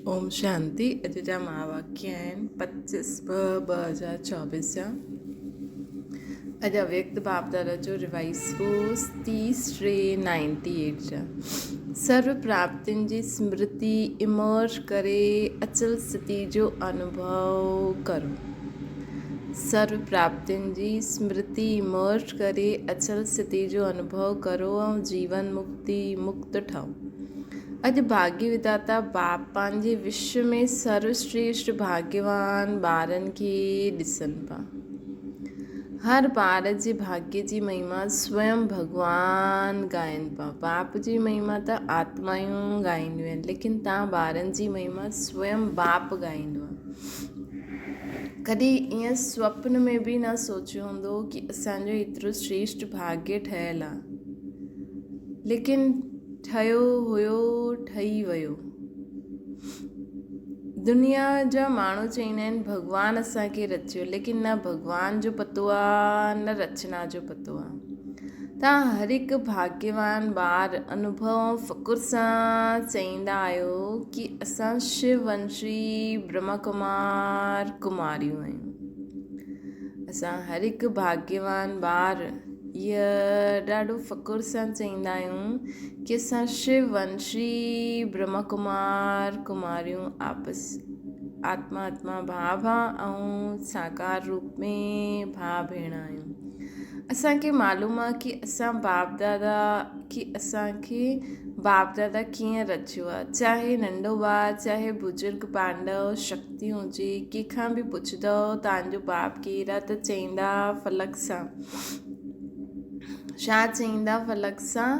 اوم شانتي اڄ جا مهاواڪيه آهن پچيس ٻه 2024 جا. اڄ اويڪت باپدادا جو ريوائز ڪورس تيس ٽي نائنٽي ايٽ جا. سرو پراپتين جي سمرتي امرج ڪري اچل ستي جو انوڀو ڪرو. سرو پراپتين جي سمرتي امرج ڪري اچل ستي جو انوڀو ڪرو ۽ جيون مڪتي مڪت ٺهو. اڄ ڀاڳيه وڌاتا باپ پنهنجي وشو ۾ سروشريشٽ ڀاڳيوان ٻارن کي ڏسن پيا. هر ٻار جي ڀاڳيه جي مهما سويم ڀڳوان ڳائن پيا. باپ جي مهما ته آتمائون ڳائينديون آهن، ليڪن تان ٻارن جي مهما سويم باپ ڳائيندو آهي. ڪڏهن ائين سوپن ۾ به نه سوچيو هوندو ڪي اسان جو ايترو شريشٽ ڀاڳيه ٺهيل آهي. ليڪن ٺهيو هيو ٺهي ويو. دنيا جا ماڻهو چئيندا آهن ڀڳوان اسان کي رچيو ليڪن نه ڀڳوان جو پتو آ نه رچنا جو پتو آ. تان هر هڪ ڀاڳيوان ٻار انوڀو ۽ فخر سان چئيندا آهيو ڪي اسان شو ونشي برهما ڪمار ڪماريون آهيون. اسان هر هڪ ڀاڳيوان ٻار اهي ڏاڍو فخر سان چئيندا آهيون ڪي اسان شو ونشي برهما ڪمار ڪماريون آپس آتما آتما ڀاء ڀاء ۽ ساڪار روپ ۾ ڀاء ڀيڻ آهيون. اسان کي معلوم آهي ڪي اسان باپ دادا ڪي اسان کي باپ دادا ڪيئن رچيو آهي چاهي ننڍو ٻار چاهي بزرگ پانڊو شڪتي هجي ڪنهن کان به پڇندو تان جو باپ ڪير آهي ته چئيندا فلڪ سان ڇا چئيندا فلڪ سان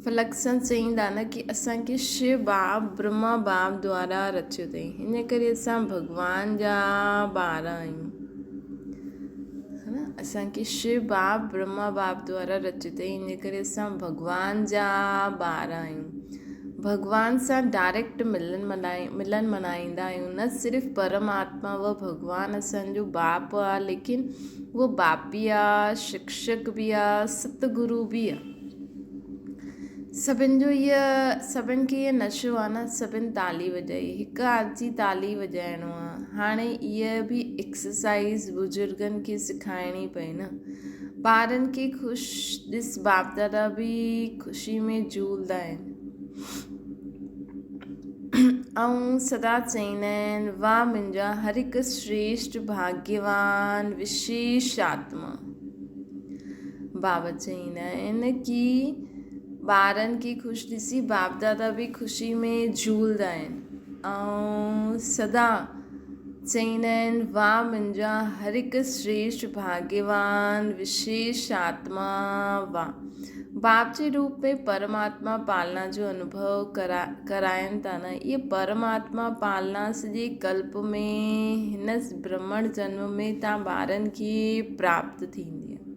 فلڪ سان چئيندا نه ڪي اسان کي شو باپ برهما باپ دوارا رچيو اٿئي ان ڪري اسان ڀڳوان جا ٻار آهيون اسان کي شو باپ برهما باپ دوارا رچيو اٿئي ان ڪري اسان ڀڳوان جا ٻار آهيون ڀڳوان سان ڊائريڪٽ ملن ملائي ملن منائيندا آهيون نه صرف پرماتما و ڀڳوان اسان جو باپ آ ليڪن اهو باپ به آ شڪشڪ به آ ست گرو به آ. سڀن جو هيء سڀن کي هيء نشو آ نه سڀن تالي وڄائي هڪ آڌ جي تالي وڄائڻو آ هاڻي هيء به ايڪسرسائيز بزرگن کي سکائڻي پئي نه ٻارن کي خوش ڏس باپ دادا به خوشي ۾ جهولدا آهن ۽ سدا چئيندا آهن واهه منهنجا هر هڪ شريشٽ ڀاڳيوان وشيش آتما. بابا چئيندا آهن ڪي ٻارن کي خوش ڏسي باپ دادا به خوشي ۾ جهولدا آهن ۽ سدا چئيندا آهن واهه منهنجا هر هڪ شريشٽ ڀاڳيوان وشيش آتما واهه. باپ جي روپ ۾ پرماتما پالنا جو انوڀو ڪرائين ٿا نه اهي پرماتما پالنا سڄي ڪلپ ۾ هن برهمڻ جنم ۾ تان ٻارن کي پراپت ٿيندي آهي.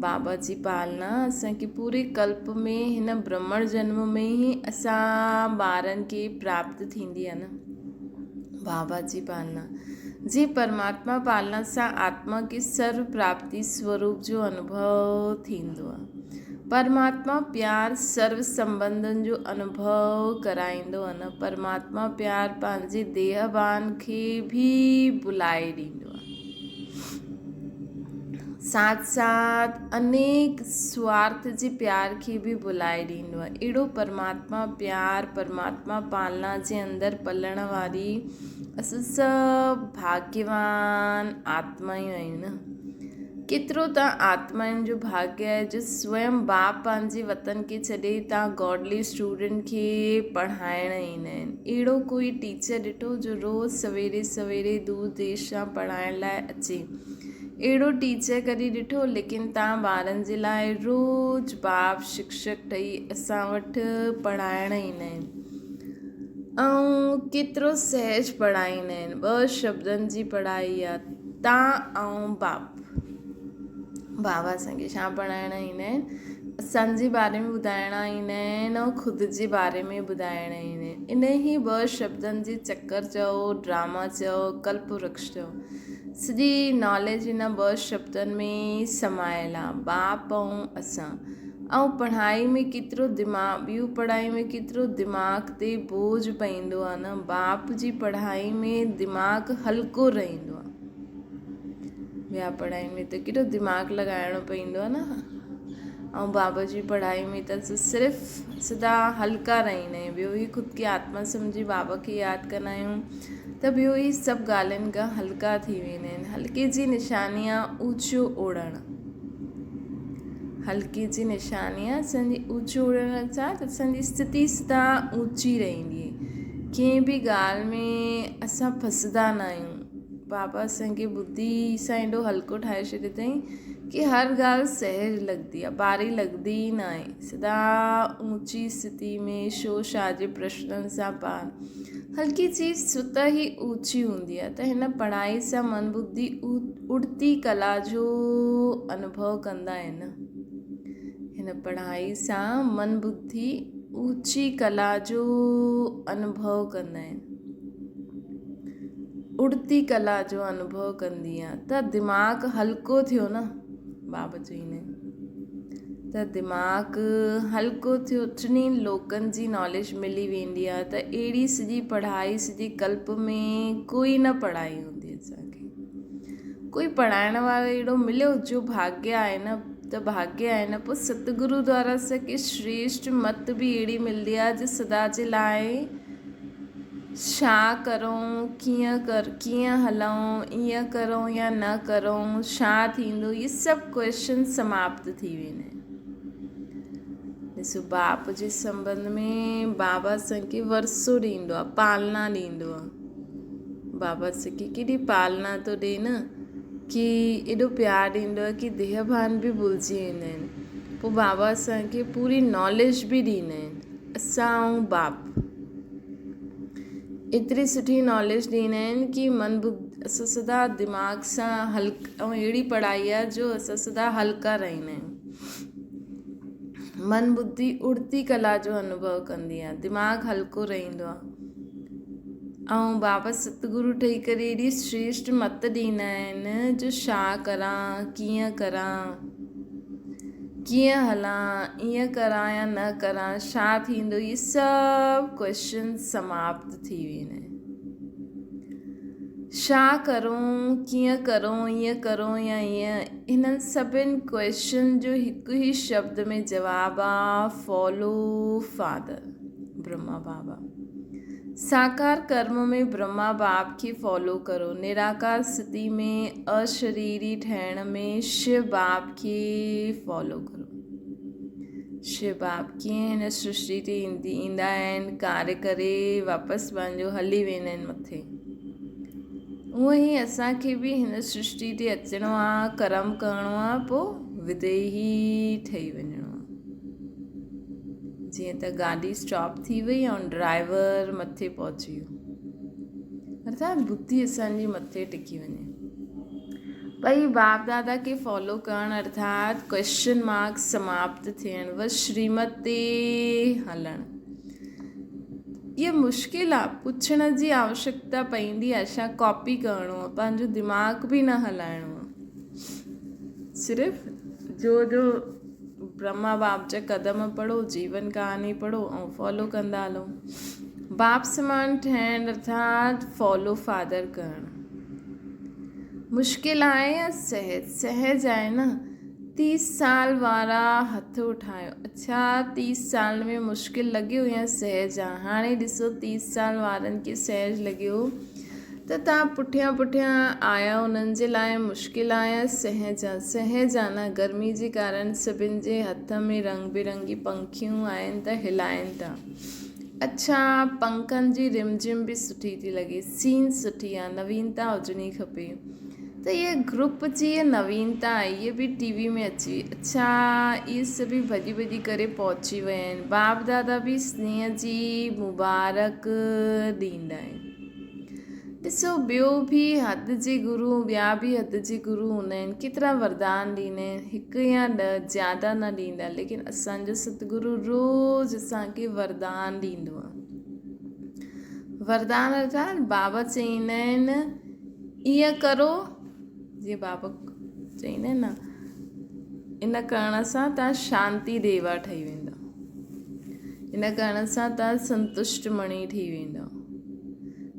بابا جي پالنا اسان کي پوري ڪلپ ۾ هن برهمڻ جنم ۾ ئي اسان ٻارن کي پراپت ٿيندي آهي نه. بابا جي پالنا جي پرماتما پالنا سان آتما کي سرو پراپتي سوروپ جو انوڀو ٿيندو آهي. پرماتما پيار سرو سنٻنڌن جو انوڀو ڪرائيندو آهي نه پرماتما پيار پنهنجي ديهه بان کي به ڀلائي ڏيندو آهي. ساٿ ساٿ انيڪ سوارٿ جي پيار کي به ڀلائي ڏيندو آهي. اهڙو پرماتما پيار، پرماتما پالنا جي اندر پلڻ واري اسان سڀ ڀاڳيوان آتمائون آهيون نه. ڪيترو ته آتمائن جو ڀاڳيه آهي جو سويم باپ پنهنجي وطن کي ڇڏي هتان گاڊلي اسٽوڊنٽ کي پڙهائڻ ايندا آهن. اهڙو ڪوئي ٽيچر ڏٺو جو روز سويري سويري دور ديش کان پڙهائڻ لاء اچي. اهڙو ٽيچر ڪڏهن ڏٺو ليڪن تان ٻارن جي لاء روز باپ شڪشڪ ٺهي اسان وٽ پڙهائڻ ايندا آهن ۽ ڪيترو سهج پڙهائيندا آهن ٻه شبدن جي پڙهائي آ تان ۽ باپ بابا اسان کي ڇا پڙهائڻ ايندا آهن اسان جي باري ۾ ٻڌائڻا ايندا آهن ۽ خود جي باري ۾ ٻڌائڻ ايندا آهن ان ئي ٻه شبدن جي چڪر چئو ڊراما چئو ڪلپ ورڪش چئو سڄي ناليج هن ٻه شبدن ۾ سمايل آ، باپ ۽ اسان. ۽ پڙهائي ۾ ڪيترو دماغ ٻيون پڙهائي ۾ ڪيترو دماغ تي بوجهه پئيندو آهي نه باپ جي پڙهائي ۾ دماغ هلڪو رهندو آهي ٻيا پڙهائي ۾ ته ڪيڏو دماغ لڳائڻو پئيندو آهي نه ۽ بابا جي پڙهائي ۾ ته صرف سدا هلڪا رهندا آهيون ٻيو هي خود کي آتما سمجهي بابا کي ياد ڪندا آهيون ته ٻيو هي سڀ ڳالهين کان هلڪا ٿي ويندا آهن هلڪي جي نشاني آهي اوچو اڙڻ هلڪي جي نشاني آهي اسان جي اوچو اڙڻ سان ته اسان جي اسٿتي سدا اوچي رهندي ڪنهن به ڳالهه ۾ اسان ڦسندا نه آهيون بابا اسان کي ٻڌي سان ايڏو هلڪو ٺاهي ڇڏيو اٿئي ڪي هر ڳالهه سهج لڳندي آهي باري لڳندي ئي نه آهي سدا اوچي اسٿتي ۾ شو شا جي پرشنن سان پار هلڪي چيز سوت ئي اوچي هوندي آهي ته هن پڙهائي سان من ٻڌي اڙتي ڪلا جو انوڀو ڪندا آهن. هن پڙهائي سان من ٻڌي اوچي ڪلا جو انوڀو ڪندا آهن. اڙتي ڪلا جو انوڀو ڪندي آهي ته دماغ هلڪو ٿيو نه بابا چئيندا آهن. ته دماغ هلڪو ٿيو ٽنهي لوڪن جي ناليج ملي ويندي آهي ته اهڙي سڄي پڙهائي سڄي ڪلپ ۾ ڪوئي نه پڙهائي هوندي اسان کي ڪوئي پڙهائڻ وارو اهڙو مليو جو ڀاگيه آهي نه ته ڀاگيه آهي نه پوء ستگرو دوارا اسان کي شريشٽ مت به اهڙي ملندي آهي جو سدا جي لاء ڇا ڪرون، ڪيئن ڪر ڪيئن هلون، ائين ڪرون يا نه ڪرون، ڇا ٿيندو، اهي سڀ ڪوئسچن سماپت ٿي ويندا آهن. ڏسو باپ جي سنٻنڌ ۾ بابا اسان کي ورثو ڏيندو آهي، پالنا ڏيندو آهي. بابا اسان کي ڪيڏي پالنا ٿو ڏي نه ڪي ايڏو پيار ڏيندو آهي ڪي ديهه ڀان به ڀلجي ويندا آهن. پوء بابا اسان کي پوري ناليج به ڏيندا آهن. اسان ۽ باپ ايتري سٺي ناليج ڏيندا آهن ڪي من بڌ اسان سدا دماغ سان هلڪ ۽ اهڙي پڙهائي آهي جو اسان سدا هلڪا رهندا آهيون من ٻڌي اڙتي ڪلا جو انوڀو ڪندي آهي دماغ هلڪو رهندو آهي ۽ بابا ستگرو ٺهي ڪري ايڏي شريشٽ مت ڏيندا آهن جو ڇا ڪران ڪيئن ڪران ڪيئن هلان ائين ڪران يا نه ڪران ڇا ٿيندو اهي سڀ ڪوئسچن سماپت ٿي ويندا آهن ڇا ڪرون ڪيئن ڪرون ائين ڪرون يا ائين هنن سڀن ڪوئسچن جو هڪ ئي شبد ۾ جواب آ فالو فادر برهما بابا ساڪار ڪرم ۾ برهما باپ کي فالو ڪرو، نراڪار ستي ۾ اشريري ٺهڻ ۾ شو باپ کي فالو ڪرو. شو باپ ڪيئن هن سرشٽي تي ايندا آهن، ڪاري ڪري واپس پنهنجو هلي ويندا آهن مٿي. اونئن ئي اسان کي به هن سرشٽي تي اچڻو آ، ڪرم ڪرڻو آ، پوء وديهي ٺهي وڃڻو آ. جيئن ته گاڏي اسٽاپ ٿي وئي ۽ ڊرائيور مٿي پهچي ويو. ارٿات ٻڌي اسان جي مٿي ٽڪي وڃي. ٻئي باپ دادا کي فالو ڪرڻ ارٿات ڪوئسچن مارڪ سماپت ٿيڻ و شريمت تي هلڻ. اها مشڪل آ پڇڻ جي آوشڪتا پئيندي آ ڇا ڪاپي ڪرڻو آ پنهنجو دماغ به نه هلائڻو آ صرف جو جو برهما باپ جا قدم پڙهو، جيون ڪهاڻي پڙهو ۽ فالو ڪندا هلو. باپ سمان ٺهڻ ارٿات فالو فادر ڪرڻ. مشڪل آهي يا سهج؟ سهج آهي نه. تيس سال وارا هٿ اٺايو. اڇا تيس سال ۾ مشڪل لڳيو يا سهج آ؟ هاڻي ڏسو تيس سال وارن کي سهج لڳيو. ته توهان پٺيان پٺيان آيا انهن جي لاء مشڪل آ يا سهج آ؟ سهج آ نه، گرمي جي ڪارڻ سڀن جي هٿ ۾ رنگ برنگي پنکيون آهن ته هلائين ٿا. اڇا پنکن جي رمجھم به سٺي ٿي لڳي، سين سٺي آ، نوينتا هجڻي کپي ته اهي گروپ جي اها نوينتا آهي اهي به ٽي وي ۾ اچي وئي. اڇا اهي سڀئي ڀڄي ڀڄي ڪري پهچي ويا آهن. باپ دادا به سنيهه جي مبارڪ ڏيندا آهن. ڏسو ٻيو به حد جي گرو ٻيا به حد جي گرو هوندا آهن ڪيترا وردان ڏيندا آهن هڪ يا ڏهه زياده نه ڏيندا ليڪن اسان جو ستگرو روز اسان کي وردان ڏيندو آهي وردان ارٿات بابا چئيندا آهن ائين ڪرو جيئن بابا چئيندا آهن نه ان ڪرڻ سان توهان شانتي ديوا ٺهي ويندؤ. ان ڪرڻ سان توهان سنتشٽ مڻي ٿي ويندؤ.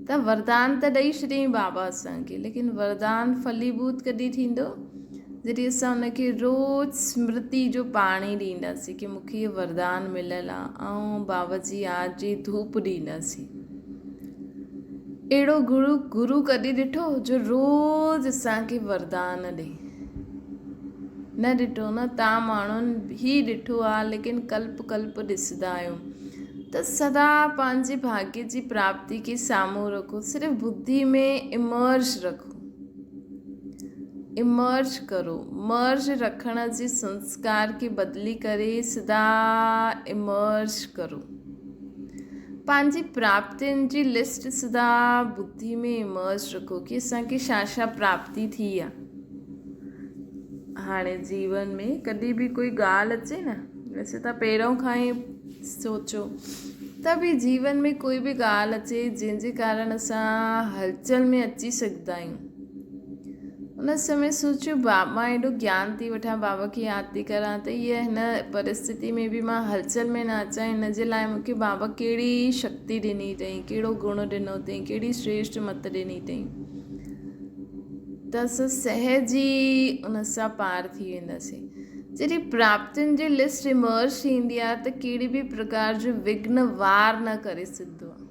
ته وردان ته ڏئي ڇڏيائين بابا اسان کي ليڪن وردان ڦليڀوت ڪڏهن ٿيندو؟ جڏهن اسان ان کي روز سمرتي جو پاڻي ڏينداسين ڪي مون کي هي وردان مليل آ ۽ بابا جي ياد جي ڌوپ ڏينداسين. اهڙو گرو گرو ڪڏهن ڏٺو جو روز اسان کي وردان ڏي؟ نه ڏٺو نه تان ماڻهن هي ڏٺو آ ليڪن ڪلپ ڪلپ ڏسندا آهيو ته سدا پنهنجي ڀاڳيه جي پراپتي کي سامهون رکو صرف ٻڌي ۾ امرج رکو امرج ڪرو مرج رکڻ جي سنسڪار کي بدلي ڪري سدا امرج ڪرو پنهنجي پراپتين جي لسٽ سدا ٻڌي ۾ امرج رکو ڪي اسان کي ڇا ڇا پراپتي ٿي آ هاڻي جيون ۾ ڪڏهن به ڪوئي ڳالهه اچي نه ويسي ته پهريون کان ئي سوچو ته به جيون ۾ ڪوئي به ڳالهه اچي جنهن جي ڪارڻ اسان هلچل ۾ اچي سگهندا آهيون ان سمي سوچيو مان ايڏو گيان ٿي وٺان بابا کي ياد ٿي ڪران ته هيء هن پرسٿتي ۾ به مان هلچل ۾ نه اچان هن جي لاء مونکي بابا ڪهڙي شڪتي ڏني اٿئي ڪهڙو گڻ ڏنو اٿئي ڪهڙي شريشٽ مت ڏني اٿئي ته اسان سهج ئي ان سان پار ٿي وينداسين. جڏهن پراپتين جي لسٽ ايمرج ٿيندي آهي ته ڪهڙي به پرڪار جو وگهن وار نه ڪري سگهندو آهي.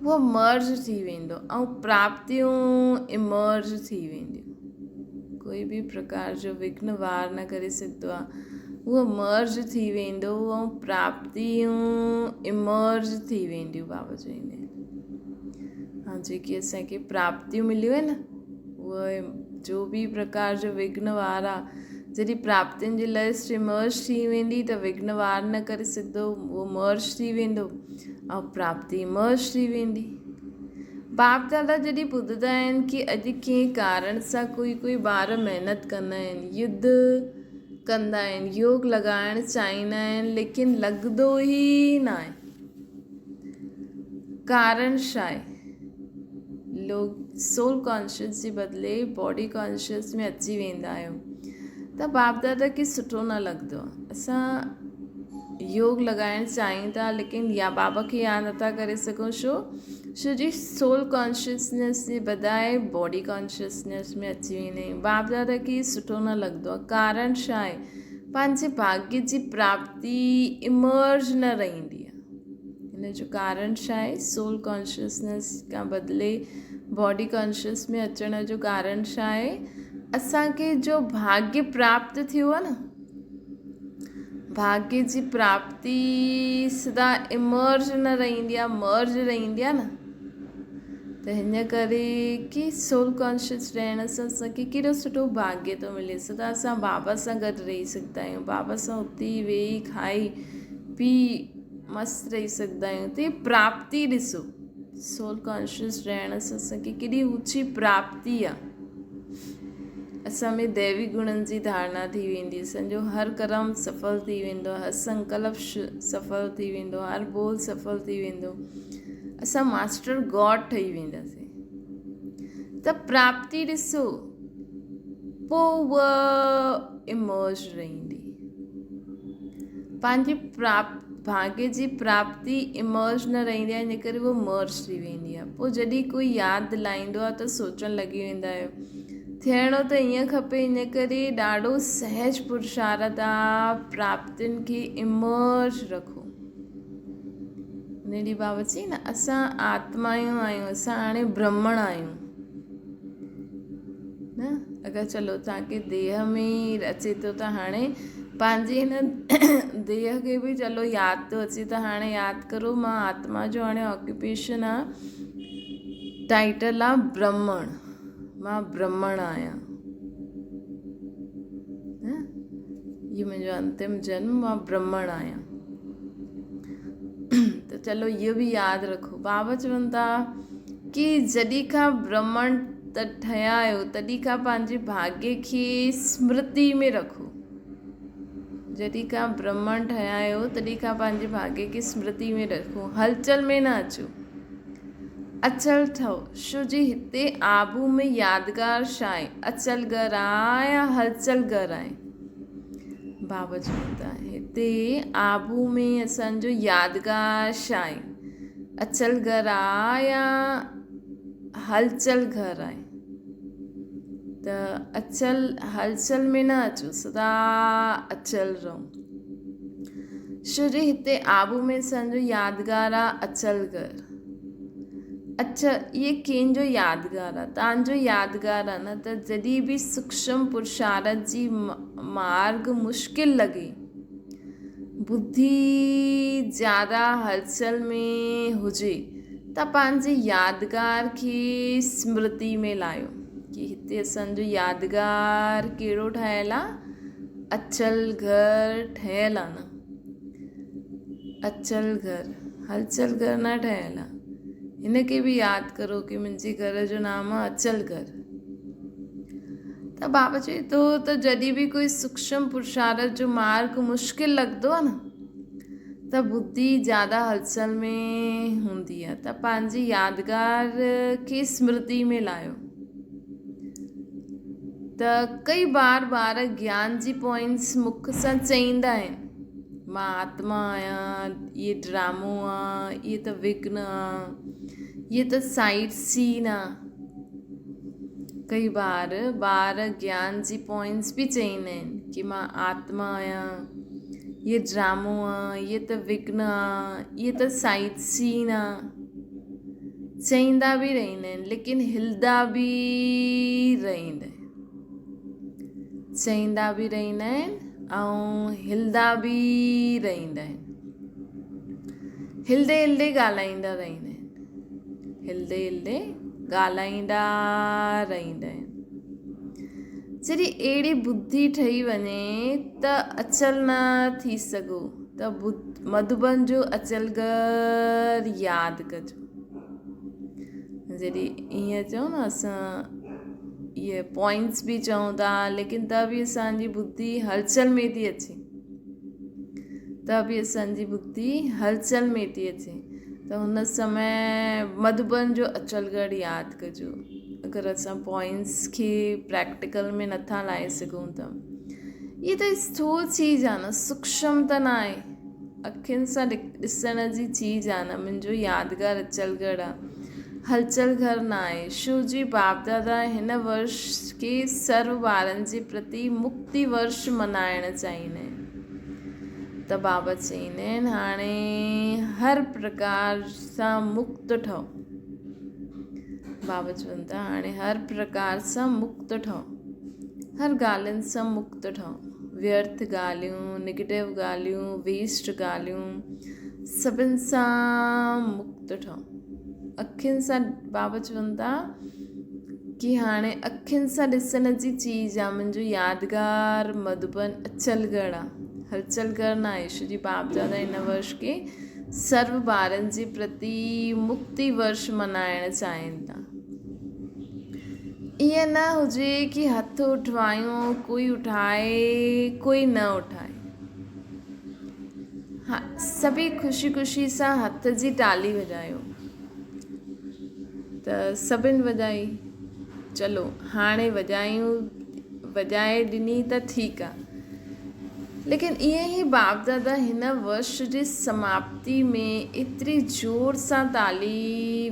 اهو مرج ٿي ويندو ۽ پراپتيون ايمرج ٿي وينديون. ڪوئي به پرڪار جو وگهن وار نه ڪري سگهندو آهي. اهو مرج ٿي ويندو ۽ پراپتيون ايمرج ٿي وينديون بابا چوندي آهن. ها جيڪي اسان کي پراپتيون مليون آهن اهي جو به پرڪار جو وگهن وار آ جڏهن پراپتين جي لسٽ مرج ٿي ويندي ته وگهن وار نه ڪري سگهندو اهو مرج ٿي ويندو ۽ پراپتي مرج ٿي ويندي باپ دادا جڏهن ٻڌندا آهن ڪي اڄ ڪنهن ڪارڻ سان ڪوئي ڪوئي ٻار محنت ڪندا آهن يڌ ڪندا آهن يوگ لڳائڻ چاهيندا آهن ليڪن لڳندو ئي ناهي ڪارڻ ڇا آهي؟ لوگ سول ڪانشس جي بدلي باڊي ڪانشس ۾ اچي ويندا آهيون ته باپ دادا کي سٺو نه لڳندو آهي اسان يوگ لڳائڻ چاهيون ٿا ليڪن يا بابا کي ياد نٿا ڪري سگهون ڇو ڇو جي سول ڪانشسنيس جي بجاء باڊي ڪانشسنيس ۾ اچي ويندا آهيون باپ دادا کي سٺو نه لڳندو آهي ڪارڻ ڇا آهي پنهنجي ڀاڳيه جي پراپتي امرج نه رهندي آهي ان جو ڪارڻ ڇا آهي؟ سول ڪانشسنيس کان بدلي باڊي ڪانشس ۾ اچڻ جو ڪارڻ ڇا آهي؟ اسان کي جو ڀاڳيه پراپت ٿيو آهي نه ڀاڳيه جي پراپتي سدا امرج نه رهندي آهي مرج رهندي آهي نه ته هن ڪري ڪي سول ڪانشس رهڻ سان اسان کي ڪيڏو سٺو ڀاڳيه ٿو ملي سدا اسان بابا سان گڏ رهي سگهندا آهيون بابا سان اٿي ويهي کائي پي مست رهي سگهندا آهيون ته پراپتي ڏسو سول ڪانشس رهڻ سان اسان کي ڪيڏي اوچي پراپتي آ اسان ۾ ديوي گڻن جي ڌارڻا ٿي ويندي اسان جو هر ڪرم سڦل ٿي ويندو هر سنڪلپ سڦل ٿي ويندو هر ٻول سڦل ٿي ويندو اسان ماسٽر گاڊ ٺهي وينداسين ته پراپتي ڏسو پوء اها امرج رهندي پنهنجي پراپ ڀاڳيه جي پراپتي امرج نه رهندي آهي ان ڪري اها مرج ٿي ويندي آهي پوء جڏهن ڪوئي ياد دلائيندو آهي ته سوچڻ لڳي ويندا آهيو ٿيڻو ته ائين کپي ان ڪري ڏاڍو سهج پرشارت آهي پراپتين کي امرج رکو ان ڏينهن بابا چئي نه اسان آتمايون آهيون اسان هاڻي برهمڻ آهيون نه اگر چلو توهان کي ديهه ۾ اچي ٿو ته هاڻي پنهنجي هن ديهه کي به چلو ياد ٿو اچي ته هاڻي ياد ڪرو مان آتما جو هاڻي آڪيوپيشن آ ٽائيٽل آ برهمڻ مان برهمڻ آهيان نه هي منهنجو انتم جنم مان برهمڻ آهيان ته چلو اهو به ياد رکو بابا چون ٿا ڪي جڏهن کان برهمڻ ته ٺهيا آهيو تڏهن کان پنهنجي ڀاڳيه کي سمرتي ۾ رکو جڏهن کان برهمڻ ٺهيا آهيو تڏهن کان پنهنجي ڀاڳيه کي سمرتي ۾ رکو هلچل ۾ نه اچو. اچل ٺهو، شو جي هتي آبو ۾ يادگار ڇا آهي؟ اچل گهر آ يا هلچل گهر آهي؟ بابا چون ٿا هتي آبو ۾ اسان جو يادگار ڇا آهي؟ اچل گهر آ يا هلچل گهر آهي؟ ته اچل هلچل ۾ نه اچو سدا اچل رهو. شو جي هتي آبو ۾ اسان جو يادگار آ اچل گهر. اڇا اهي ڪنهن جو يادگار آ؟ توهان جو يادگار آ نه ته جڏهن به سوڪشم پرشارٿ جي مارگ مشڪل لڳي، ٻڌي زياده هلچل ۾ هجي ته پنهنجي يادگار کي سمرتي ۾ لايو ڪي هتي اسان جو يادگار ڪهڙو ٺهيل آ؟ اچل گهر ٺهيل آ نه. اچل گهر، هلچل گهر نه ٺهيل آ. هن کي به ياد ڪرو ڪي منهنجي گهر جو نام آ اچل گهر. ته بابا چئي ٿو ته جڏهن به ڪوئي سوڪشم پرشارٿ جو مارگ مشڪل لڳندو آ نه ته ٻڌي زياده هلچل ۾ هوندي آ ته پنهنجي يادگار کي سمرتي ۾ لايو. ته ڪئي بار ٻار گيان جي پوائنٽس مک سان چئيندا آهن مان آتما آهيان اهي ڊرامو آ اهي ته وگهن آ اهي ته سائيڊ سين آ ڪئي بار ٻار گيان جي پوائنٽس به چئيندا آهن ڪي مان آتما آهيان اهي ڊرامو آ اهي ته وگهن آ اهي ته سائيڊ سين آ چئيندا به رهندا آهن ليڪن هلدا به رهندا آهن چئيندا به رهندا آهن ۽ هلدا به رهندا آهن هلدي هلدي ڳالهائيندا رهندا آهن هلدي هلدي ڳالهائيندا رهندا آهن جڏهن اهڙي ٻڌي ٺهي وڃي ته اچل نه ٿي سگهو ته مڌوبن جو اچل گهر ياد ڪجو. جڏهن ائين چئون نه اسان اهي پوائنٽس به چئون ٿا ليڪن ته به اسانجي ٻڌي هلچل ۾ ٿي اچي ته به اسانجي ٻڌي هلچل ۾ ٿي اچي ته هن سمي مڌوبن جو اچل گهر ياد ڪجو اگر اسان پوائنٽس کي پريڪٽيڪل ۾ نٿا لائي سگهون ته هيء ته اسٿول چيز آ نه، سوڪشم ته نه آهي. اکين سان ڏسڻ جي چيز آ نه، منهنجو يادگار اچل گهر آ، هلچل گهر نه آهي. شو جي باپدادا هن ورش کي سرو ٻارن جي پرتي مڪتي ورش منائڻ چاهيندا آهن ته بابا چئيندا آهن هاڻي هر پرڪار سان مڪت ٺهو. بابا چون ٿا هاڻي هر پرڪار سان مڪت ٺهو. هر ڳالهين سان مڪت ٺهو. ويرٿ ڳالهيون، نيگيٽو ڳالهيون، ويسٽ ڳالهيون سڀن سان مڪت ٺهو. اکين سان بابا چون ٿا ڪي هاڻي اکين سان ڏسڻ جي چيز آ منهنجو يادگار مڌوبن اچل گڙهه آ هلچل گڙهه نه آهي شري باپ دادا هن ورش کي سرو ٻارن جي پرتي مڪتي ورش منائڻ چاهين ٿا. ائين نه هجي ڪي هٿ اٺوايون ڪوئي اٺائي ڪوئي نه اٺائي. ها سڀئي خوشي خوشي سان هٿ جي تالي وڄايو ته سڀن وڄائي چلو هاڻي وڄايون وڄائي ڏني ته ٺيڪ آ ليڪن ائين ئي باپ دادا هن ورش جي سماپتي ۾ ايتري زور سان تالي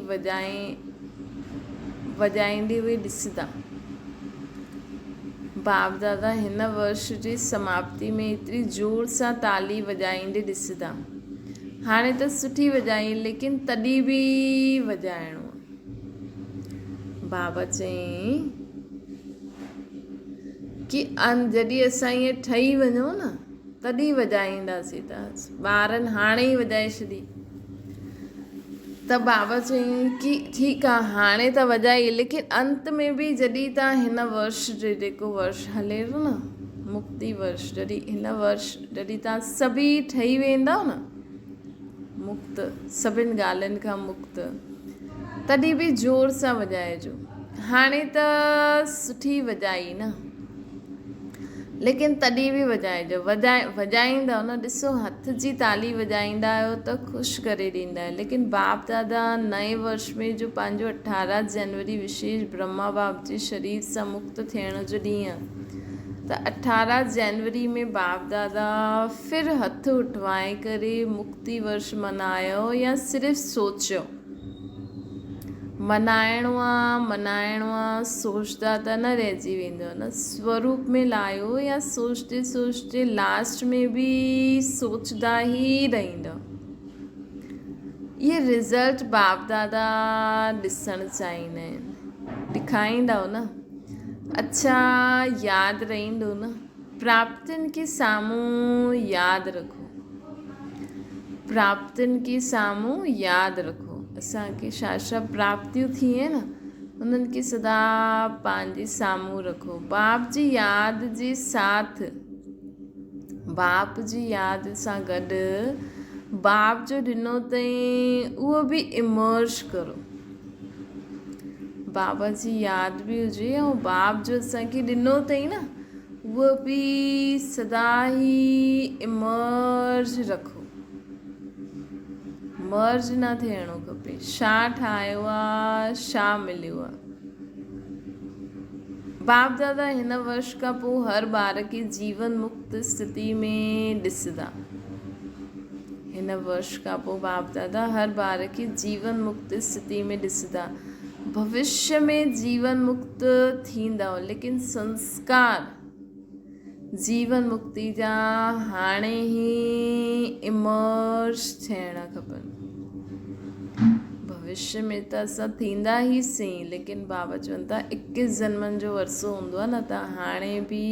وڄائي وڄائيندي اهي ڏسندا. باپ دادا هن ورش جي سماپتي ۾ ايتري زور سان تالي وڄائيندي ڏسندا. هاڻي ته سٺي وڄائي ليڪن تڏهن به وڄائڻو. بابا چيائين ڪي جڏهن اسان ائين ٺهي وڃون نه تڏهن وڄائينداسين ته ٻارن هاڻي ئي وڄائي ڇڏي. ته بابا چيائين ڪي ٺيڪ آ هاڻي ته وڄائي ليڪن انت ۾ به جڏهن تان هن ورش جو جيڪو ورش هلي ٿو نه مڪتي ورش جڏهن هن ورش جڏهن تان سڀئي ٺهي ويندؤ نه مڪت سڀن ڳالهين کان مڪت تڏهن به زور سان وڄائجو هاڻي ته سٺي وڄائي نه. ليڪن تڏهن به وڄائجو. وڄائي وڄائيندؤ نه ڏسو هٿ جي تالي وڄائيندا آهيو ته خوش ڪري ڏيندا آهيو ليڪن باپ دادا نئين ورش ۾ جو پنهنجو 18 جنوري وشيش برهما باپ جي شرير سان مڪت ٿيڻ جو ڏينهن ته 18 جنوري ۾ باپ دادا ڦر هٿ اٺوائي ڪري مڪتي ورش منايو يا صرف سوچيو منائڻو آ منائڻو آ سوچدا ته نه رهجي ويندو نه سوروپ ۾ لايو يا سوچدي سوچدي لاسٽ ۾ به سوچدا ئي رهندو اهي رزلٽ باپ دادا ڏسڻ چاهيندا آهن ڏکائيندو نه اڇا ياد رهندو نه پراپتين کي سامهون ياد رکو پراپتين کي سامهون ياد رکو اسان کي ڇا ڇا پراپتيون ٿي آهن انهن کي سدا پنهنجي سامهون رکو باپ جي ياد جي ساٿ باپ جي ياد سان گڏ باپ جو ڏنو اٿئي اهو به امرس ڪرو بابا جي ياد به هجي ۽ باپ جو اسان کي ڏنو اٿئي نه اهو به سدا ئي امرج رکو مرج نه ٿيڻو کپي ڇا ٺاهيو آ ڇا مليو آ باپ دادا هن ورش کان پوء هر ٻار کي جيون مڪت استٿي ۾ ڏسندا هن ورش کان پوء باپ دادا هر ٻار کي جيون مڪت استٿي ۾ ڏسندا. ڀوشيه ۾ جيون مڪت ٿيندؤ ليڪن سنسڪار جيون مڪتي جا هاڻي ئي امرس ٿيڻا کپن. ڀوشيه ۾ ته اسان ٿيندا ئي سين ليڪن بابا چون ٿا اڪيس جنمن جو ورثو هوندو آهي نه ته هاڻي به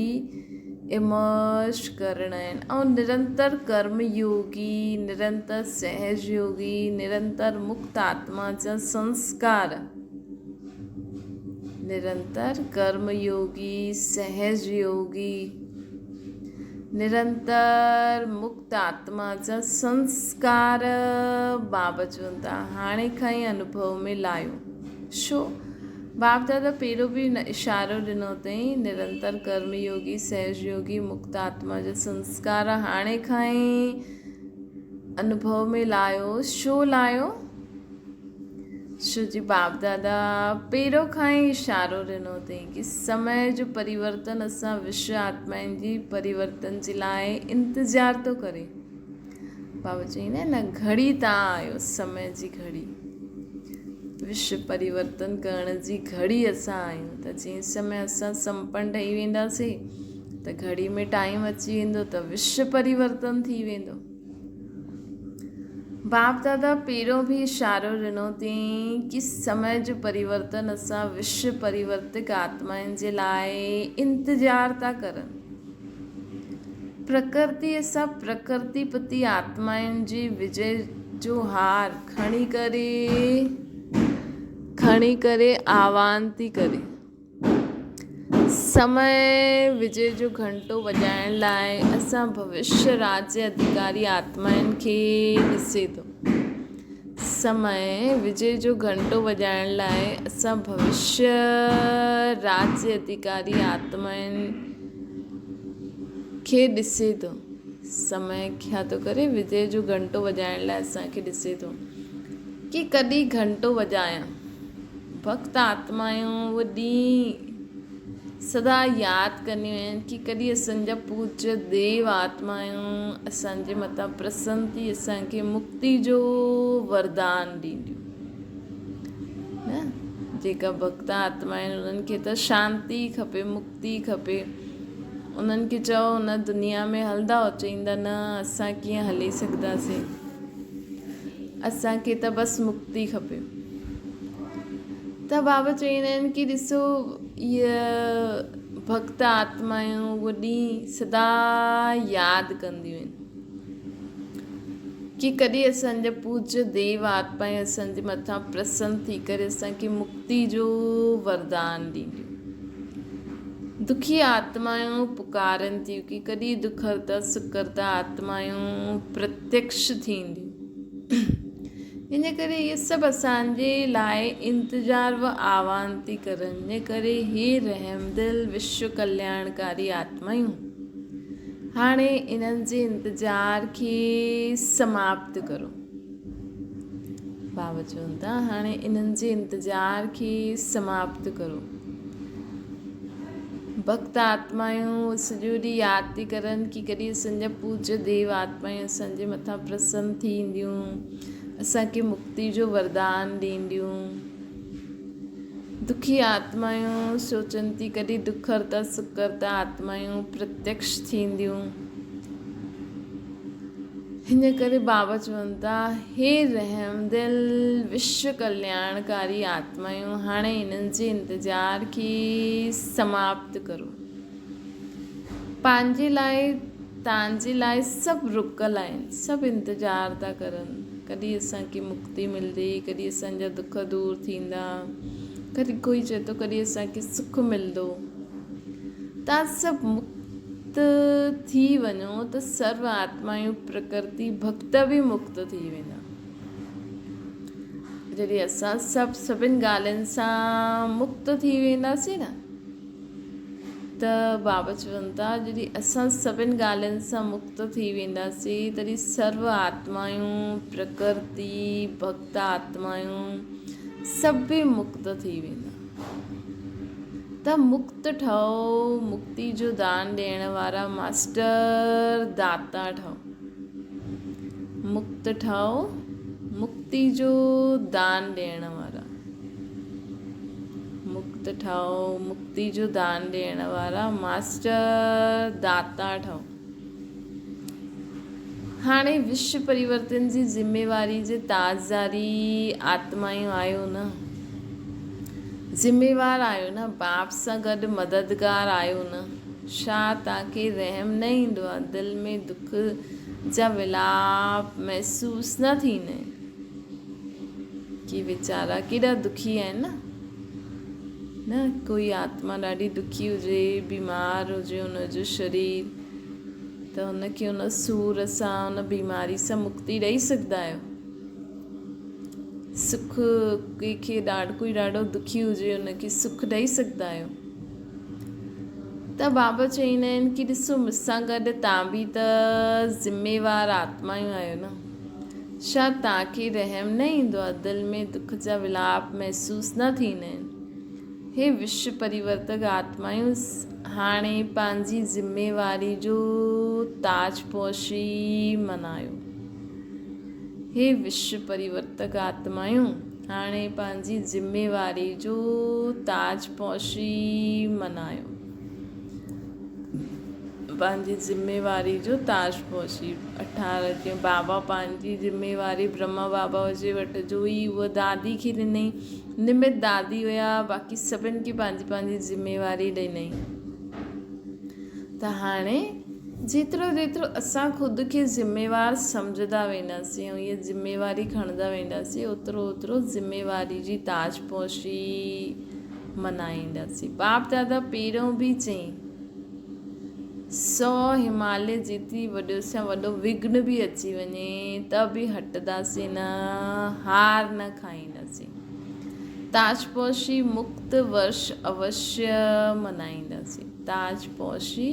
امرش ڪرڻا آهن ۽ نرنتر ڪرم يوگي، نرنتر سهج يوگي، نرنتر مڪت آتما جا سنسڪار، نرنتر ڪرم يوگي، سهج يوگي، نرنتر مڪت آتما جا سنسڪار بابا چون ٿا هاڻي کان ئي انوڀو ۾ لايو. ڇو؟ باپ دادا پهريون به اشارو ڏنو اٿئي، نرنتر ڪرم يوگي، سهج يوگي، مڪت آتما جا سنسڪار هاڻي کان ئي انوڀو ۾ لايو. ڇو لايو؟ ڇو جي باپ دادا پهريون کان ئي اشارو ڏنو اٿئي ڪي سمي جو پريورتن اسان وشو آتمائن جي پريورتن جي لاء انتظار ٿو ڪري. بابا چئيندا آهن نه گهڙي تان آيو سمي جي گهڙي وشو پريورتن ڪرڻ جي گهڙي اسان آهيون ته جنهن سمي اسان سمپن ٺهي وينداسين ته گهڙي ۾ ٽائيم اچي ويندو ته وشو پريورتن ٿي ويندو باپ دادا پهريون به اشارو ڏنو تئين ڪي سمي جو پريورتن اسان وشو پريورتڪ آتمائن جي لاء انتظار ٿا ڪرن پرڪرتيء سان پرڪرتي پتي آتمائن جي وجي جو هار کڻي ڪري کڻي ڪري آوان ٿي ڪري. سمي وجي جو گهنٽو وڄائڻ لاء اسان ڀوشيه راجيه اڌڪاري آتمائن کي ڏسي ٿو. سمي وجي جو گهنٽو وڄائڻ لاء اسان ڀوشيه راجيه اڌڪاري آتمائن کي ڏسي ٿو. سمي ڇا ٿو ڪري وجي جو گهنٽو وڄائڻ لاء اسان کي ڏسي ٿو ڪي ڪڏهن گهنٽو وڄايان. ڀڳت آتمائون اهو ڏينهن سدا ياد ڪنديون آهن ڪي ڪڏهن اسان جا پوجيه ديو آتمائون اسان جي مٿان پرسن ٿي اسان کي مڪتي جو وردان ڏينديون نه جيڪا ڀڳت آتما آهن انهن کي ته شانتي کپي مڪتي کپي انهن کي چئو هن دنيا ۾ هلندا چئيندا نه اسان ڪيئن هلي سگهنداسين اسان کي ته بس مڪتي کپي. ته بابا چوندا آهن ڪي ڏسو اهي ڀڳت آتمائون اهو ڏينهن سدا ياد ڪنديون آهن ڪي ڪڏهن اسان جا پوجيه ديو آتمائون اسان جي مٿان پرسن ٿي ڪري اسان کي مڪتي جو وردان ڏينديون. دکي آتمائون پڪارن ٿيون ڪي ڪڏهن دکرتا سکرتا آتمائون پرتيڪش ٿينديون. ان ڪري اهي سڀ اسان جي لاء انتظار و آوان ٿي ڪرن. ان ڪري هي رحمدل وشو ڪلياڻڪاري آتمائون. هاڻي انهن جي انتظار کي سماپت ڪرو. بابا چون ٿا هاڻي انهن جي انتظار کي سماپت ڪرو. ڀڳت آتمائون سڄو ڏينهن ياد ٿي ڪرن ڪي ڪڏهن اسان جا پوجيه ديو آتمائون اسان جي مٿان پرسن ٿي اينديون، اسان کي مڪتي جو وردان ڏينديون. دکي آتمائون سوچن ٿي ڪڏهن دکرتا سکرتا آتمائون پرتيڪش ٿينديون. هن ڪري بابا چون ٿا، هي رحمدل وشو ڪلياڻڪاري آتمائون هاڻي انهن جي انتظار کي سماپت ڪرو. پنهنجي لاء تان جي لاء سڀ رڪل آهن، سڀ انتظار ٿا ڪرن، ڪڏهن اسان کي مڪتي ملندي، ڪڏهن اسان جا دک دور ٿيندا، ڪڏهن ڪوئي چئي ٿو ڪڏهن اسان کي سک ملندو. تان سڀ مڪت ٿي وڃو ته سرو آتمائون پرڪرتي ڀڳت به مڪت ٿي ويندا. جڏهن اسان سڀ سڀن ڳالهين سان مڪت ٿي وينداسين نه ته بابا چون ٿا جڏهن اسان سڀن ڳالهين سان مڪت ٿي وينداسين تڏهن سرو آتمائون پرڪرتي ڀڳت آتمائون سڀ به مڪت ٿي ويندا. ته مڪت ٺهو، مڪتي جو دان ڏيڻ وارا ماسٽر داتا ٺهو. مڪت ٺهو، مڪتي جو دان ڏيڻ وارا. مڪت ٺهو، مڪتي جو دان ڏيڻ وارا ماسٽر داتا ٺهو. هاڻي وشو پريورتن جي ذميواري جي تازداري آتمائون آهيو نه؟ ذميوار آهيو نه؟ باپ سان گڏ مددگار آهيو نه؟ ڇا توهان کي رحم نه ايندو آهي؟ دل ۾ دک جا ولاپ محسوس نه ٿيندا آهن؟ ڪي ويچارا ڪيڏا دکي آهن نه؟ نه ڪوئي آتما ڏاڍي دکي هجي، بيمار هجي ان جو شرير ته ان کي ان سور سان ان بيماري سان مڪتي ڏئي سگهندا آهيو؟ سک ڪنهن کي ڪوئي ڏاڍو دکي هجي ان کي سک ڏئي سگهندا آهيو؟ ته بابا چئيندا آهن ڪي ڏسو مون سان گڏ تان به ته ذميوار آتمائون آهيو نه ڇا تان کي رحم نه ايندو آهي دل ۾ دک جا ولاپ محسوس نه ٿيندا آهن هي وشو پريورتڪ آتمائون هاڻي پنهنجي ذميواري جو تاج پوشي منايو هي وشو پريورتڪ آتمائون هاڻي پنهنجي ذميواري جو تاج پوشي منايو. پنهنجي ذميواري جو تاج پوشي اٺار جيئن بابا پنهنجي ذميواري برهما بابا جي وٽ جو هئي اها دادي کي ڏنئي نمت دادي هيا باقي سڀن کي پنهنجي پنهنجي ذميواري ڏنئي ته هاڻي جيترو جيترو اسان خود کي ذميوار سمجهندا وينداسين ۽ اها ذميواري کڻندا وينداسين اوترو اوترو ذميواري جي تاج پوشي منائينداسين. باپ دادا پهريون به چئين سو هماليه جيتري وڏو سان وڏو وگهن به اچي وڃي ته به هٽنداسين نه، هار نه کائينداسين. تاج پوشي مڪت ورش اوشيه منائينداسين. تاج پوشي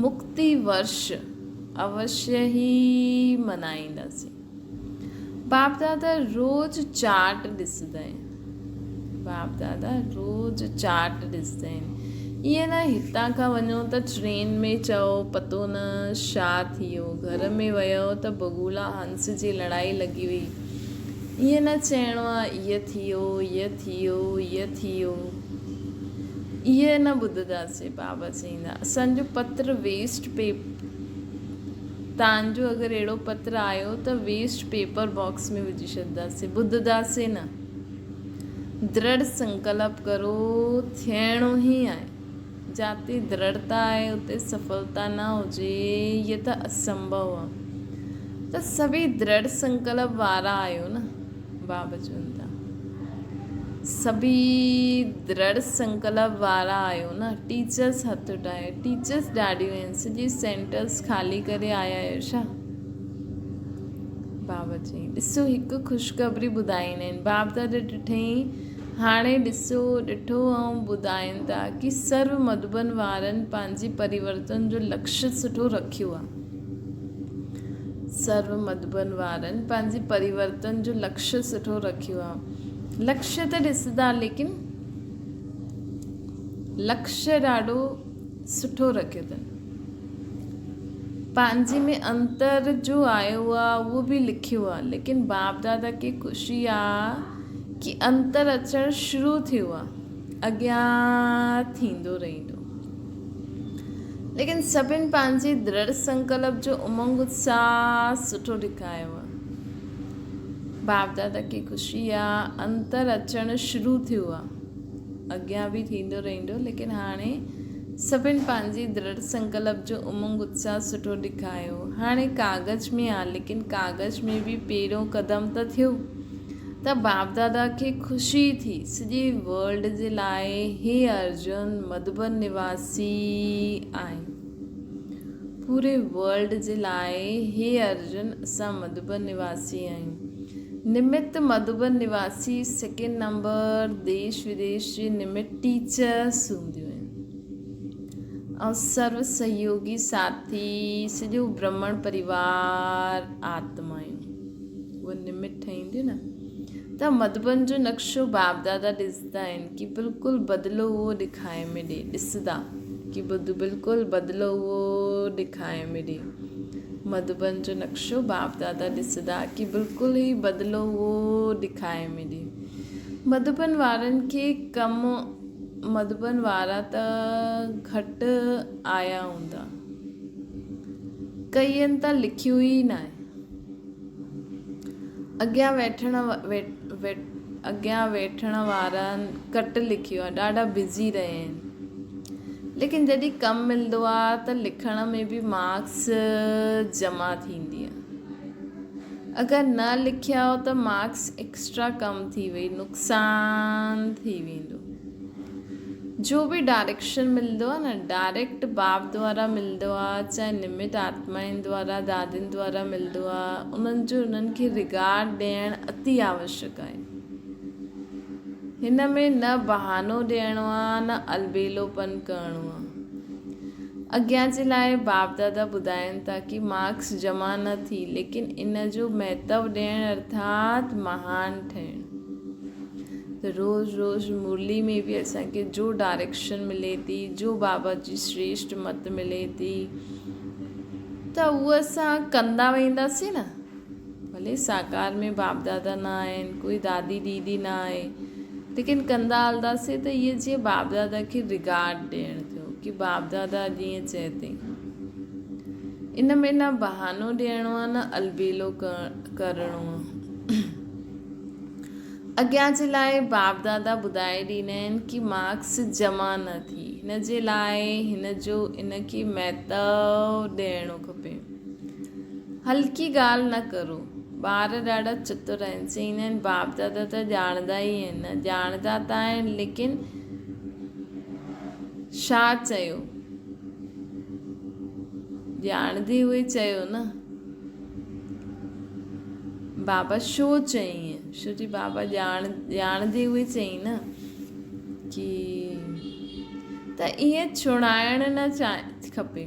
مڪتي ورش اوشيه ئي منائينداسين. باپ دادا روز چارٽ ڏسندا آهن. باپ دادا روز چارٽ ڏسندا آهن. ائين نه هتان کان وڃو ته ٽرين ۾ چئو پتو نه ڇا ٿي ويو، گهر ۾ ويو ته بگولا هنس جي لڙائي لڳي وئي. ائين نه چئڻو آ ايء ٿي ويو، ايء ٿي ويو، ايء ٿي ويو. ايء نه ٻڌنداسين. بابا چئيندا اسان جو پتر ويسٽ پيپ تان جو اگر اهڙو پتر آيو ته ويسٽ پيپر باڪس ۾ وجهي ڇڏنداسين. ٻڌنداسين نه. درڙ سنڪلپ ڪرو ٿيڻو ئي آهي. جاتي درڙتا آهي اتي سڦلتا نه هجي هيء ته اسنڀو آهي. ته سڀئي درڙ سنڪلپ وارا آهيو نه؟ بابا چون ٿا. سڀئي درڙ سنڪلپ وارا آهيو نه؟ ٽيچرس هٿ اٺايو. ٽيچرس ڏاڍيون آهن. سڄي سينٽرس خالي ڪري آيا آهيو ڇا؟ بابا چيائين. ڏسو هڪ خوشخبري ٻڌائيندا آهن. باپ دادا ڏٺئين هاڻي ڏسو، ڏٺو ۽ ٻڌائين ٿا ڪي سرو مڌوبن وارن پنهنجي پريورتن جو لڪشيه سٺو رکيو آ. سرو مڌوبن وارن پنهنجي پريورتن جو لڪشيه سٺو رکيو آ. لڪشيه ته ڏسندا ليڪن لڪشيه ڏاڍو سٺو رکيو اٿن. پنهنجي ۾ انتر جو آيو آ اهو به لکيو آ ليڪن باپ دادا کي خوشي آ ڪي انتر اچڻ شروع ٿيو آ اڳيان ٿيندو رهندو ليڪن سڀن پنهنجي درڙ سنڪلپ جو امنگ اتساهه سٺو ڏکايو آ باپ دادا کي خوشي آ انتر اچڻ شروع ٿيو آ اڳيان به ٿيندو رهندو ليڪن هاڻي سڀن پنهنجي درڙ سنڪلپ جو امنگ اتساهه سٺو ڏکايو. هاڻي ڪاغذ ۾ آ ليڪن ڪاغذ ۾ به پهريون قدم ته ٿيو ته باپ دادا کي خوشي ٿي سڄي ورلڊ جي لاء هي ارجن مڌوبن نواسي آهي پوري ورلڊ جي لاء هي ارجن اسان مڌوبن نواسي آهيون. نمت مڌوبن نواسي سيڪنڊ نمبر ديش وديش جي نمت ٽيچرس هونديون آهن ۽ سرو سهيوگي ساٿي سڄو برهمڻ پريوار آتمائون اهي نمت ٺهينديون نه ته مڌوبن جو نقشو باپ دادا ڏسندا آهن ڪي بلڪل بدلو اهو ڏکائي ۾ ڏي ڏسندا ڪي ٻڌ بلڪل بدلو اهو ڏکائي ۾ ڏي مڌوبن جو نقشو باپ دادا ڏسندا ڪي بلڪل ئي بدلو اهو ڏکائي ۾ ڏي. مڌوبن وارن کي ڪم مڌوبن وارا ته گهٽ آيا هوندا. ڪئين ته لکيو ئي ناهي. اڳيان ويٺڻ اڳيان ويٺڻ وارن گهٽ لکيو آهي ڏاڍا بزي رهيا آهن. ليڪن جڏهن ڪم ملندو آ ته لکڻ ۾ به مارڪس جمع ٿيندي آ. اگر نه لکيا ته مارڪس ايڪسٽرا ڪم ٿي وئي نقصان ٿي ويندو. جو به ڊائريڪشن ملندو آ نه ڊائريڪٽ باپ دوارا ملندو آ چاهي نمت آتمائن دوارا دادين دوارا ملندو آ انهن جو انهن کي رگارڊ ڏيڻ اتي آوشڪ آهي. هن ۾ نه بهانو ڏيڻو آ نه البيلوپن ڪرڻو آ. اڳيان جي لاء باپ دادا ٻڌائين ٿا ڪي مارڪس جمع نه ٿي ليڪن ان جو مهتو ڏيڻ ارٿات مهان ٺهڻ. ته روز روز مرلي ۾ به اسان کي جو ڊائريڪشن ملي ٿي جو بابا جي شريشٽ مت ملي ٿي ته اهو اسان ڪندا وينداسين نه. ڀلي ساڪار ۾ باپ دادا نه آهن، ڪوئي دادي ديدي نه آهي، ليڪن ڪندا هلنداسين ته اهي جيئن باپ دادا کي رگارڊ ڏيڻ ٿيو ڪي باپ دادا اڄ ائين چئي ٿي. ان ۾ نه بهانو ڏيڻو آهي نه البيلو ڪرڻو آهي. اڳيان جي لاء باپ دادا ٻڌائي ڏيندا آهن ڪي مارڪس جمع نه ٿي هن جي لاء هن جو ان کي مهتو ڏيڻو کپي. هلڪي ڳالهه نه ڪرو. ٻار ڏاڍا چتر آهن. چئيندا آهن باپ دادا ته ڄاڻندا ئي آهن نه. ڄاڻندا ته آهن ليڪن ڇا چيو؟ ڄاڻندي هئي چيو نه. بابا ڇو چئين؟ ڇو جي بابا ڄاڻ ڄاڻندي هئي چئين نه ڪي ته ائين ڇڙائڻ نه چاهي کپي.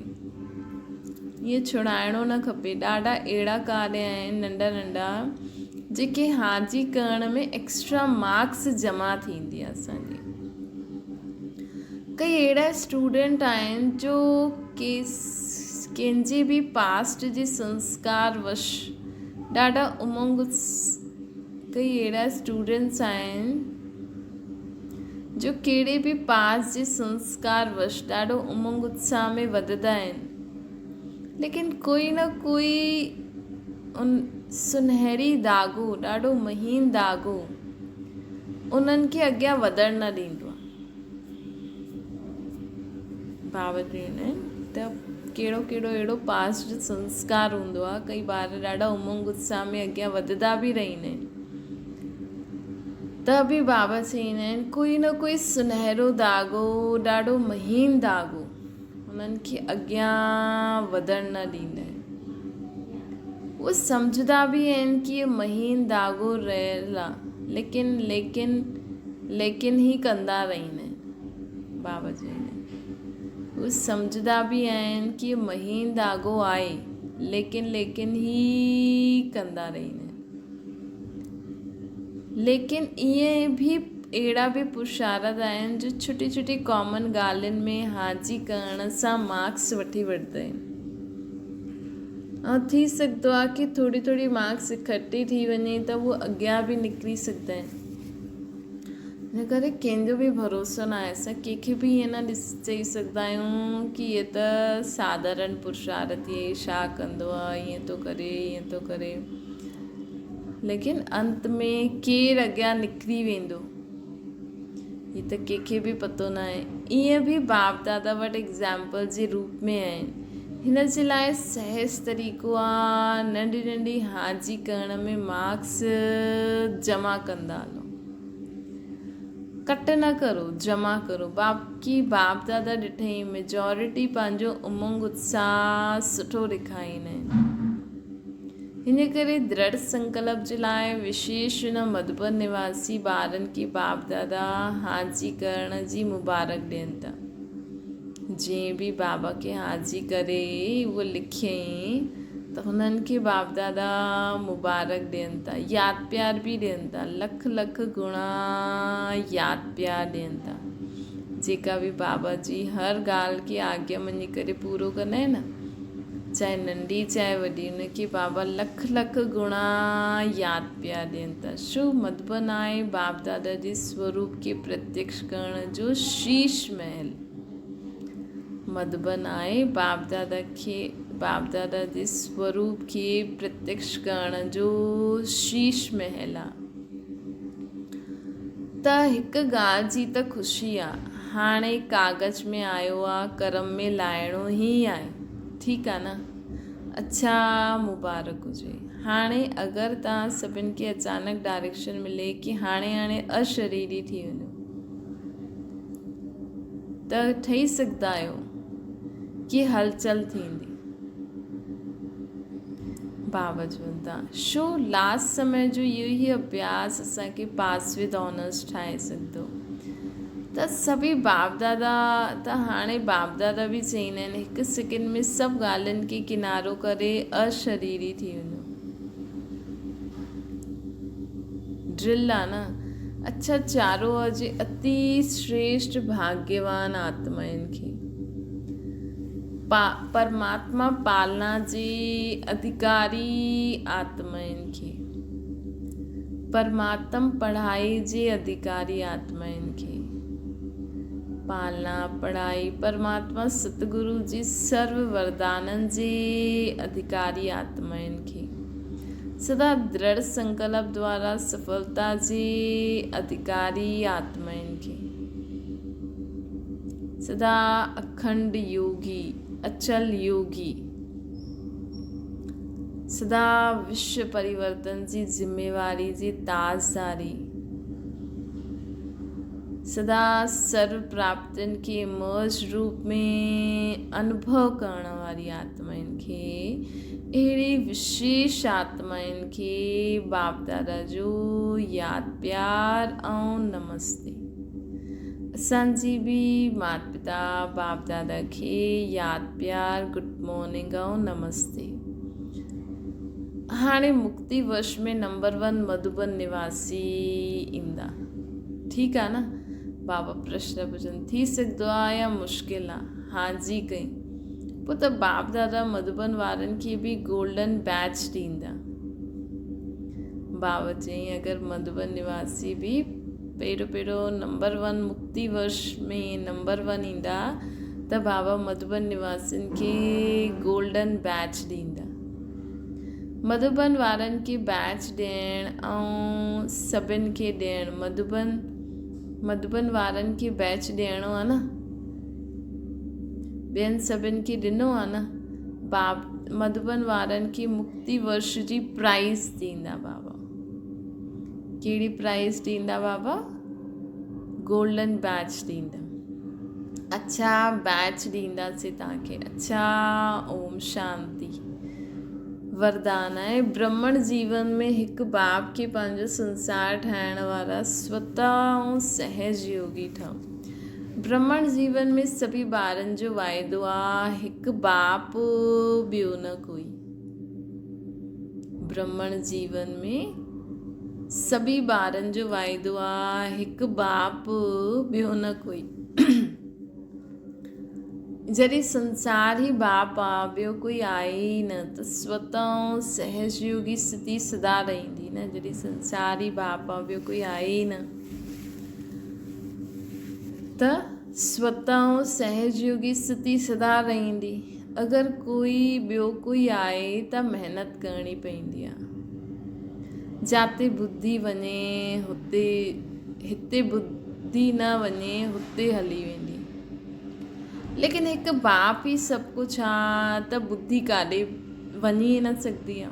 ائين ڇڙائڻو نه کپي. ڏاڍا اهڙا ڪاريه آهن ننڍا ننڍا جيڪي حاجي ڪرڻ ۾ ايڪسٽرا مارڪس جمع ٿيندي آهي اسان جي. ڪئي اهڙا اسٽوڊنٽ آهن جو ڪيس ڪنهن جي به پاسٽ جي سنسڪار وش ڏاڍا امنگ ڪئي اهڙا اسٽوڊنٽس آهن جو ڪهڙي به پاس جي سنسڪار وش ڏاڍو امنگ اتساهه ۾ وڌندا آهن ليڪن ڪوئي نه ڪوئي ان سنهري ڌاڳو ڏاڍو مهين ڌاڳو انهن کي اڳيان وڌڻ نه ڏيندو آهي. ڀاو ڏيندا آهن ته ڪهڙو ڪهڙو اهڙو پاس جو سنسڪار هوندو آهي ڪئي ٻار ڏاڍا امنگ اتساهه ۾ اڳيان وڌندا به رهندا آهن ته به بابا چئيندا آهن ڪوئي نه ڪوئي سنهرو ڌاڳو ڏاڍو مهين ڌاڳو انهن کي اڳيان وڌڻ نه ڏيندا آهن اهي سمجهندا به آهن ڪي اهو مهين ڌاڳو رهيل آهي ليڪن ليڪن ليڪن هي ڪندا رهندا آهن. بابا چوندا آهن. هو سمجهندا به آهن ڪي مهين ڌاڳو آهي ليڪن ليڪن هي ڪندا رهندا آهن. ليڪن ائين به اهڙا به پرشارت آهن جو ڇٽي ڇٽي ڪامن ڳالهين ۾ حاجي ڪرڻ سان مارڪس وٺي وٺندا آهن ۽ ٿي سگهندو آهي ڪي ٿوري ٿوري مارڪس اڪٺي ٿي وڃي ته هو اڳيان به نڪري سگهندا آهن. ان ڪري ڪنهن جو به ڀروسو نه آهي. اسان ڪنهن کي به ائين نه ڏس چئي سگهندا آهيون ڪي هي ته ساڌارڻ پرشارٿي آهي ڇا ڪندو آهي ائين ٿو ڪري ائين ٿو ڪري ليڪن انت ۾ ڪير اڳيان نڪري ويندو هي ته ڪنهن کي به پتو نه آهي. ائين به باپ دادا وٽ ايگزامپل جي روپ ۾ آهن. هن جي لاء سهج طريقو آهي ننڍي ننڍي حاجي ڪرڻ ۾ مارڪس جمع ڪندا هلو. ڪٽ نه ڪرو، جمع ڪرو. باقي باپ دادا ڏٺئي ميجارٽي پنهنجو امنگ اتساهه سٺو ڏيکاريندا آهن. ان ڪري درڙ سنڪلپ جي لاء وشيش ان مڌوبن نواسي ٻارن کي باپ دادا حاجي ڪرڻ جي مبارڪ ڏين ٿا. جنهن به بابا کي حاجي ڪري اهو لکيائين ته هنن کي باپ دادا مبارڪ ڏين ٿا، ياد پيار به ڏين ٿا، لک لک گڻا ياد پيار ڏين ٿا. جيڪا به بابا جي هر ڳالهه کي آگيا مڃي ڪري پورو ڪندا آهن نه، چاهي ننڍي چاهي وڏي، ان کي بابا لک لک گڻا ياد پيار ڏين ٿا. شو مڌوبن آهي باپ دادا جي سوروپ کي پرتيڪش ڪرڻ جو شيش محل. مڌوبن آهي باپ دادا کي باپ دادا جي سوروپ کي پرتيڪش ڪرڻ جو شيش محل آ. ته هڪ ڳالهه جي ته خوشي آ. هاڻي ڪاغذ ۾ آيو آ ڪرم ۾ لائڻو ئي آهي. ٺيڪ آ نه. اڇا مبارڪ هجي. هاڻي اگر توهان سڀن کي اچانڪ ڊائريڪشن ملي ڪي هاڻي هاڻي اشريري ٿي وڃو. ته ٺهي سگهندا آهيو ڪي هلچل ٿيندي. باوجود ته شو لاسٽ سمي جو اهو ئي اڀياس اسان کي پاس ود آنرس ٺاهي سگهندو ته سڀئي باپ دادا ته هاڻي باپ دادا به چئيندا آهن هڪ سيڪنڊ ۾ سڀ ڳالهين کي ڪنارو ڪري اشريري ٿي وڃو. ڊرل آ نه. اڇا چارو جي اتي شريشٽ ڀاگيوان آتمائن کي پرماتما پالنا جي اڌڪاري آتمائن کي پرماتم پڙهائي جي اڌڪاري آتمائن کي پالنا پڙهائي پرماتما ستگرو جي سرو وردانن جي اڌڪاري آتمائن کي سدا درڙ سنڪلپ دوارا سڦلتا جي اڌڪاري آتمائن کي سدا اکنڊ يوگي، اچل يوگي، سدا وشو پريورتن جي ذميواري جي تاجداري، سدا سرو پراپتين کي مرج روپ ۾ انوڀو ڪرڻ واري آتمائن کي اهڙي وشيش آتمائن کي باپ دادا جو ياد پيار ۽ نمستي. اسان جي به مات پتا باپ دادا کي ياد پيار گڊ مارننگ ۽ نمستي. هاڻي مڪتي ورش ۾ نمبر ون مڌوبن نواسي ايندا ٺيڪ آ نه بابا پرشن پڇن ٿي سگهندو آ يا مشڪل آ ها جي ڪئي پوء ته باپ دادا مڌوبن وارن کي به گولڊن بيچ ڏيندا بابا چيائين اگر مڌوبن نواسي به پهريون پهريون نمبر ون مڪتي ورش ۾ نمبر ون ايندا ته بابا مڌوبن نواسين کي گولڊن بيچ ڏيندا مڌوبن وارن کي بيچ ڏيڻ ۽ سڀن کي ڏيڻ مڌوبن مڌوبن وارن کي بيچ ڏيڻو آ نه ٻين سڀن کي ڏنو آ نه باب مڌوبن وارن کي مڪتي ورش جي پرائز ڏيندا بابا ڪهڙي پرائز ڏيندا بابا گولڊن بيچ ڏيندا اڇا بيچ ڏينداسين توهان کي اڇا اوم شانتي. وردان آهي، برهمڻ جيون ۾ هڪ باپ کي پنهنجو سنسار ٺاهڻ وارا سوتا ۽ سهج يوگي ٺهو. برهمڻ جيون ۾ سڀئي ٻارن جو واعدو آ، هڪ باپ ٻيو نه ڪوئي. برهمڻ جيون ۾ سڀئي ٻارن جو واعدو آ، هڪ باپ ٻيو نه ڪوئي. جڏهن سنسار ئي باپ آ، ٻيو ڪوئي آهي ئي نه ته سوتا ۽ سهج يوگي اسٿتي سدا رهندي نه. جڏهن سنسار ئي باپ آ، ٻيو ڪوئي آهي ئي نه ته سوتا ۽ سهج يوگي اسٿتي سدا رهندي. اگر ڪوئي ٻيو ڪوئي آهي ته محنت ڪرڻي پوندي آ. جاتي ٻڌي وڃي هتي هتي ٻڌي نه وڃي هتي هلي ويندي. ليڪن هڪ باپ ئي سڀ ڪجهه آ ته ٻڌي ڪاڏي وڃي ئي نه سگهندي آ.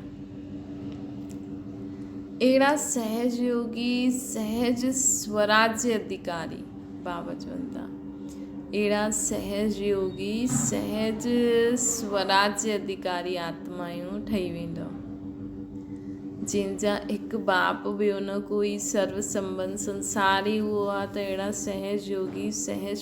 اهڙا سهج يوگي سهج سوراجيه اڌيڪاري بابا چون ٿا. اهڙا سهج يوگي سهج سوراجيه اڌيڪاري آتمايون ٺهي ويندؤ. جنهن جا هڪ باپ ٻيو نه ڪوئي، سرو سنٻنڌ سنسار ئي اهو آ ته اهڙا سهج يوگي سهج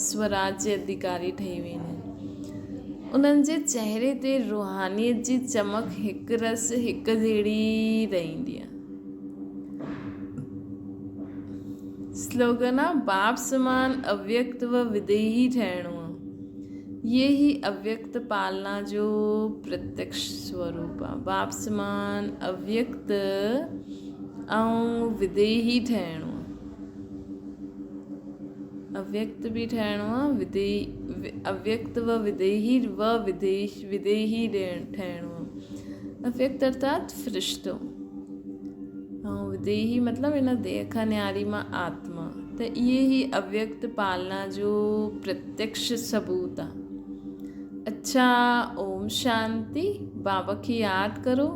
سوراجيه اڌيڪاري ٺهي ويندا آهن. انهن جي چهري تي روحانيت جي چمڪ هڪ رس هڪ جهڙي رهندي آ. سلوگن آ، باپ سمان اويڪت و وديهي ٺهڻو آ. يه هي اويڪت پالنا جو پرتيڪش سوروپ آ. باپ سمان اويڪت ۽ وديهي ٺهڻو آ. اويڪت به ٺهڻو آ، وديهي اويڪت و وديهي و وديهي ٺهڻو آ. اويڪت ارٿات فرشتو ۽ وديهي مطلب ان ديهه کان نياري مان آتما ته اهي ئي اويڪت پالنا جو پرتيڪش ثبوت آ. اڇا اوم شانتي بابا کي ياد ڪرو.